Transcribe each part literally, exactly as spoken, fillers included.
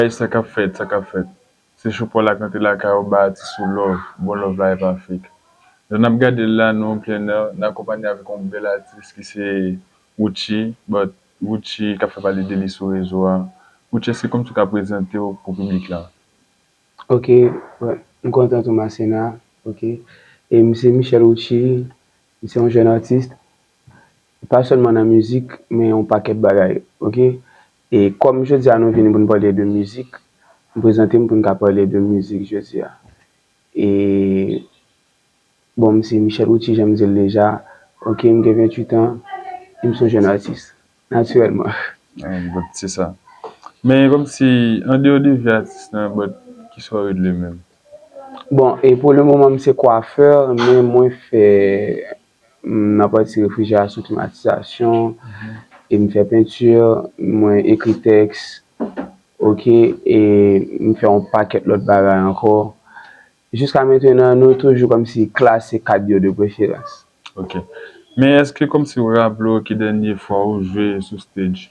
Guys, sa k ap fèt, sa k ap fèt? Se Chopol ak Antre Lakay ou, ba atis ou love, bon love la e pa fake. Jan n ap gade l la, nou an plen nè, n akonpanye avèk yon bèl atis ki se Woutchi, but Woutchi k ap fè pale de li sou rezo a. Woutchi, èske kòmsi w ka prezante w pou piblik la? Ok, m kontan tou Masena, ok. E m se Michel Woutchi, m se yon jèn atis, pa sèlman nan mizik, men yon pakèt bagay, ok. E kòm jodi a nou vini pou n pale de mizik, m prezante m pou n ka pale de mizik jodi a. E bon, m se Michel Woutchi, jan m di l deja, ok, m gen venntuit an, e m se yon jèn atis, natirèlman. Ah, but se sa. Men kòmsi, andeyò de vi atis lan, but kisa w regle menm? Bon, e pou le moman, m se kwafè, men mwen fè m nan pati refrijeratyon, klimatizasyon, e m fè penti, mwen ekri tèks, ok, e m fè yon pakèt lòt bagay ankò. Jiska mentenan, nou toujou kòmsi klase kat yo de preferans. Ok. Men èske kòmsi w raple w ki dènye fwa w jwe sou stage?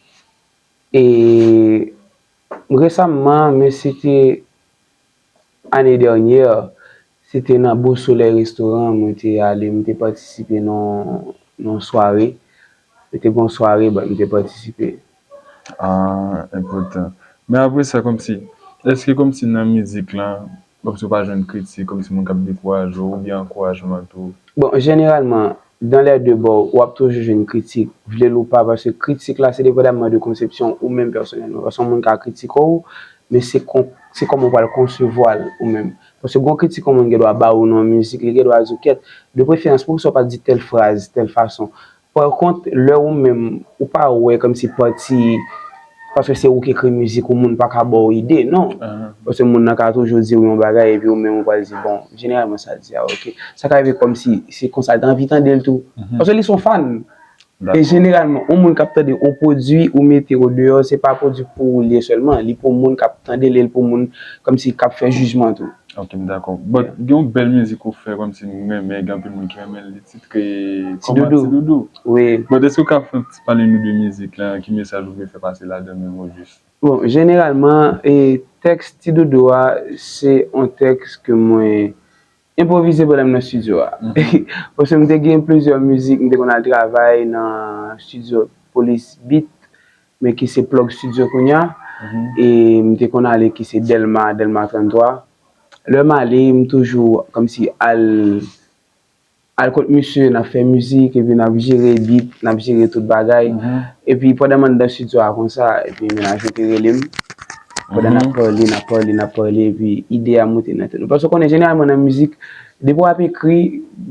E resamman, men se te ane dènyè, se te nan Beau Soleil Restaurant mwen te ale, mwen te patisipe nan nan sware. Mwen te gen yon sware, but mwen te patisipe. Ah, enpòtan. Men apre sa, kòmsi, èske kòmsi nan mizik lan, kòmsi w pa jwenn kritik, kòmsi moun k ap dekouraje w, oubyen ankourajman tou? Bon, jeneralman, dans les deux bords, w ap toujou jwenn kritik, vle l ou pa, paske kritik la, se depandaman de konsepsyon ou menm pèsonèlman. Paske yon moun ka kritike w, men se kon, se kòman w pral konsevwa l ou menm. Paske gon kritik yon moun gen dwa ba ou nan yon mizik, li gen dwa di w kèt, de preferans, poukisa w pa di tèl fraz, tèl fason? Pa kont, lè ou menm, ou pa wè kòmsi pati, paske se ou k ekri mizik ou, moun pa ka ba w ide, non. Paske moun nan ka toujou di w yon bagay, epi ou menm ou pral di, bon, jeneralman sa di a, ok. Sa ka rive kòmsi se konsa l te anvi tande l tou. Paske li se yon fan. E jeneralman, yon moun k ap tande yon pwodui ou mete odeyò, se pa pwodui pou ou li ye sèlman, li pou moun k ap tande l, e l pou moun kòmsi k ap fè jijman tou. Ok, m dakò. But gen yon bèl mizik ou fè, kòmsi m renmen, gen anpil moun ki renmen l, li titre Kòman Ti Doudou. Wi. But èske w ka fè pale nou de mizik lan, ki mesaj ou vle fè pase ladan menm ojis? Bon, jeneralman, e tèks Ti Doudou a, se yon tèks ke mwen enpwovize pandan m nan estidyo a. Paske m te gen plizyè mizik, m te konn al travay nan estidyo Police Beat, men ki se Plug Studio kounye a. E m te konn ale ki se Dèlma, Dèlma tranntwa. Lè m ale, m toujou kòmsi al al kot misye, n ap fè mizik, epi n ap jere beat, n ap jere tout bagay. Epi pandan m anndan estidyo a konsa, epi mennaj mwen te rele m. Pandan n ap pale, n ap pale, n ap pale, epi ide a moute nan tèt nou. Paske w konnen, jeneralman nan mizik, depi w ap ekri,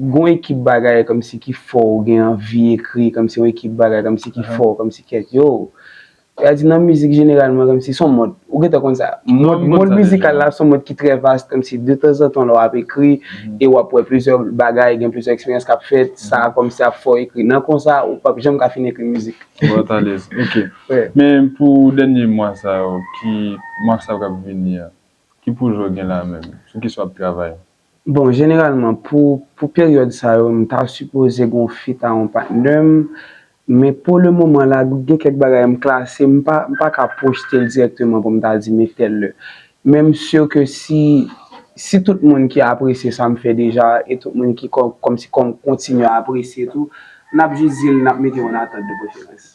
gon ekip bagay kòmsi ki fè w gen anvi ekri, kòmsi yon ekip bagay kòmsi ki fè w, kòmsi kèt yo. Sa di nan mizik jeneralman kòmsi se yon mond. Ou gentan konn sa. Mond, mond mizikal la se yon mond ki trè vas, kòmsi detanzantan lè w ap ekri e w ap wè plizyè bagay, gen plizyè eksperyans k ap fèt, sa kòmsi ap fè w ekri. Nan konsa, ou p ap janm ka fin ekri mizik. Bon, alèz, ok. Men pou dènye mwa sa yo, ki mwa sa yo k ap vini a, ki pwojè w gen la menm? Sou kisa w ap travay? Bon, jeneralman, pou, pou peryòd sa yo, m ta sipoze gon feat a yon patnè m, men pou le moman la, gen kèk bagay m klase, m pa, m pa ka pwojte l dirèkteman pou m ta di men tèl lè. Men m si ke si, si tout moun ki apresye sa m fè deja, e tout moun ki kò, kòmsi kòm kontinye apresye tou, n ap jis di l n ap mete yon atant de preferans.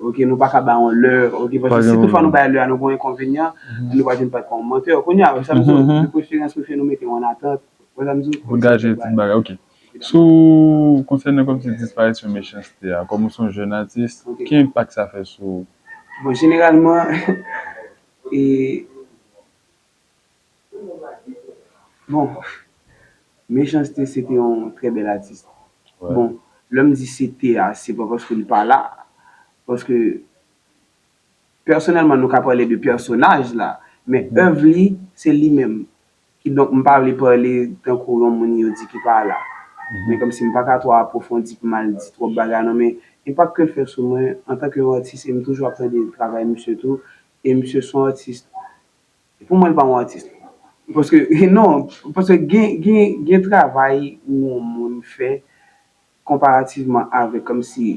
Ok, nou pa ka ba yon lè, ok, paske si toutfwa nou bay lè a, nou gen yon enkonvenyan, nou pa jwenn pa kòmantè. Kounye a, sa m di w, de preferans, prefere nou mete yon atant, wè sa m di w? Pou gaje tout bagay, ok. Sou, konsènan kòmsi disparisyon Mechanste a, kòm ou se yon jèn atis, ki enpak sa fè sou ou? Bon, jeneralman, e, bon, Mechanste se te yon trè bèl atis. Bon, lè m di se te a, se pa paske li pa la, paske pèsonèlman nou ka pale de pèsonaj la, men èv li, se li menm. Kidonk, m pa vle pale tankou yon moun yo di ki pa la. Men kòmsi m pa ka twò apwofondi pou m al di twòp bagay non, men enpak ke l fè sou mwen antanke yon atis, e m toujou ap tande travay misye tou, e misye se yon atis. Pou mwen, li pa yon atis. Paske, non, paske gen, gen, gen travay ou yon moun fè konparativman avèk kòmsi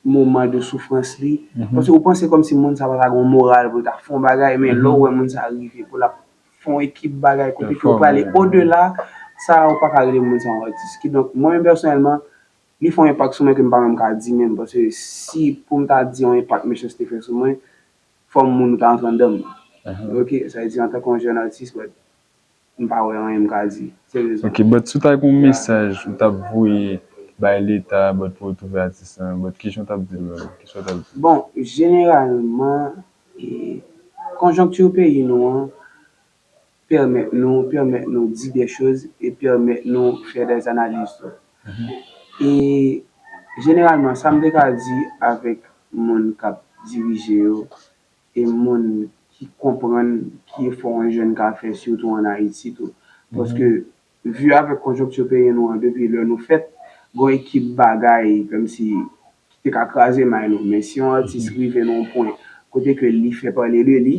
moman de soufrans li. Paske ou panse kòmsi moun sa pa ta gen yon moral pou l ta fè yon bagay, men lè w wè moun sa rive pou l ap fè yon ekip bagay kote ke w prale odela sa, ou pa ka rele moun sa yon atis. Kidonk, mwen menm pèsonèlman, li fè yon enpak sou mwen ke m pa menm ka di menm, paske si pou m ta di yon enpak Mechanste fè sou mwen, fò m moun ou ta antre anndan m. Ok, sa vle di antanke yon jèn atis, but m pa wè anyen m ka di, serye. Ok, but si w ta gen yon mesaj ou t ap voye bay Leta, but pou yo twouve atis lan, but kijan w t ap di l menm? Kisa w t ap di l? Bon, jeneralman, e, konjonkti peyi nou an pèmèt nou, pèmèt nou di de choz e pèmèt nou fè de analiz tou. E jeneralman, sa m te ka di avèk moun k ap dirije yo, e moun ki konprann ki efò yon jèn ka fè, sitou ann Ayiti tou. Paske, vi avèk konjonkti peyi nou an, depi lè nou fèt, gon ekip bagay, kòmsi, ki te ka kraze may nou. Men si yon atis rive nan yon pwen kote ke li fè pale de li,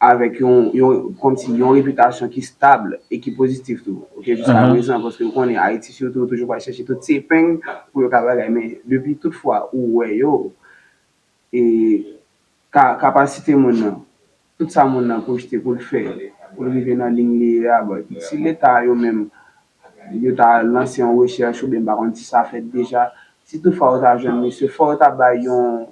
avèk yon, yon, kòmsi, yon repitasyon ki stab e ki pozitif tou, ok, jiska prezan, paske ou konnen Ayiti sitou toujou pral chèche tout se peng pou yo ka bagay, men depi tout fwa ou wè yo, e ka, kapasite moun nan, tout sa moun nan pwojte pou l fè, pou l rive nan liy li ye a, but si Leta yo menm, yo ta lanse yon rechèch, oubyen m pa konn si sa fèt deja, si toutfwa yo ta jwenn misye, fò yo ta bay yon,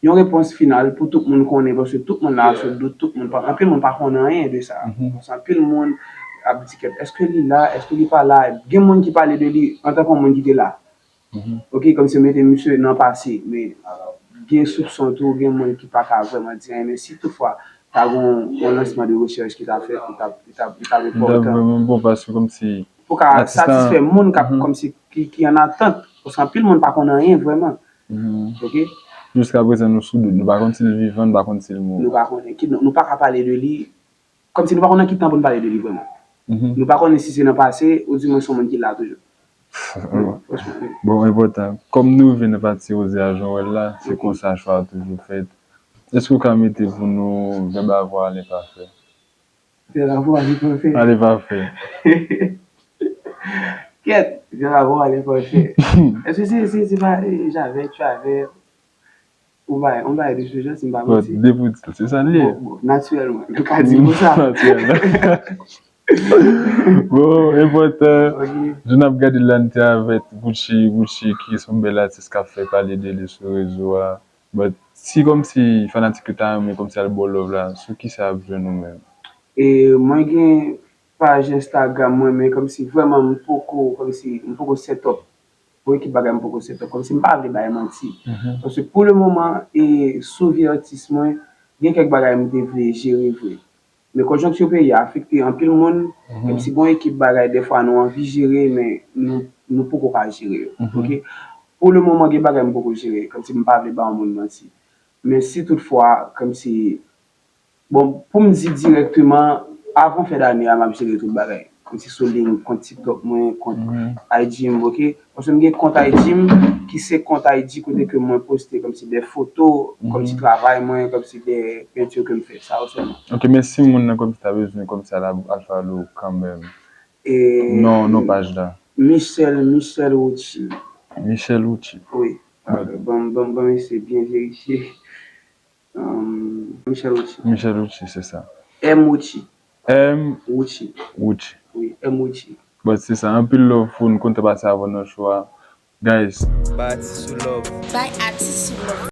yon repons final pou tout moun konnen, paske tout moun la sou dout, tout moun pa, anpil moun pa konn anyen de sa. Paske anpil moun ap di kèt, èske li la, èske li pa la? Gen moun ki pale de li antanke yon moun ki te la. Ok, kòmsi yo mete misye nan pase, men gen soupson tou, gen moun ki pa ka vrèman di anyen, men si toutfwa ta gen yon lansman de rechèch ki ta fèt, li t ap, li t ap, li t ap enpòtan. Li t ap vrèman bon, paske kòmsi pou ka satisfè moun k ap, kòmsi, ki, ki an atant, paske anpil moun pa konn anyen vrèman. Ok? Jiska prezan, nou sou dout. Nou pa konn si l vivan, nou pa konn si l mouri. Nou pa konnen. Ki, nou, nou pa ka pale de li. Kòmsi nou pa konn nan ki tan pou n pale de li vrèman. Nou pa konnen si se nan pase, ou di mwen se yon moun ki la toujou. Bon, enpòtan. Kòm nou rive nan pati Oze a, jan w wè l la, se konsa chwa a toujou fèt. Èske w ka mete pou nou vèb avwa ale pafè? Vèb avwa ale pafè. Ale pafè. Kèt, vèb avwa ale pafè. Èske se, se, se pa, e, javè, travè? Ou bay, ou bay de sou jan, si m pa manti. Bon, depi w di l, se sa l ye. Bon, bon, natirèlman. Nou ka di konsa. Natirèlman. Bon, enpòtan. Ok. Jan n ap gade l la, n te avèk Gucci, Gucci ki se yon bèl atis k ap fè pale de li sou rezo a. But si kòmsi fanatik yo ta renmen kòmsi al ba w love la, sou kisa y ap jwenn ou menm? E mwen gen paj Instagram mwen, men kòmsi vrèman m poko, kòmsi m poko set up. Pou ekip bagay m poko set up, kòmsi m pa vle bay manti. Paske pou le moman, e, sou vi atis mwen, gen kèk bagay m te vle jere vre. Men konjonkti peyi a afekte anpil moun, menm si gon ekip bagay, dèfwa nou anvi jere, men nou, nou poko ka jere yo. Ok? Pou le moman, gen bagay m poko jere, kòmsi m pa vle ba yon moun manti. Men si toutfwa, kòmsi Bon, pou m di dirèkteman, avan fen dane a, m ap jere tout bagay. Kòmsi sou liy, kont TikTok mwen, kont I G m, ok? Paske m gen kont I G m, ki se kont I G kote ke mwen poste kòmsi de foto, kòmsi travay mwen, kòmsi de penti ke m fè. Sa yo sèlman. Ok, men si moun nan kòmsi ta bezwen kòmsi al, al follow w kanmenm. E non, non paj la. Michel, Michel Rouchy. Michel Rouchy. Wi. Ban, ban, ban m eseye byen verifye. Michel Rouchy. Michel Rouchy, se sa. M Rouchy. M Rouchy. Rouchy. Wi, M Rouchy. But se sa, anpil love pou nou, kontan pase avè w nan show a. Guys. Bay atis yo love. Bay atis yo love.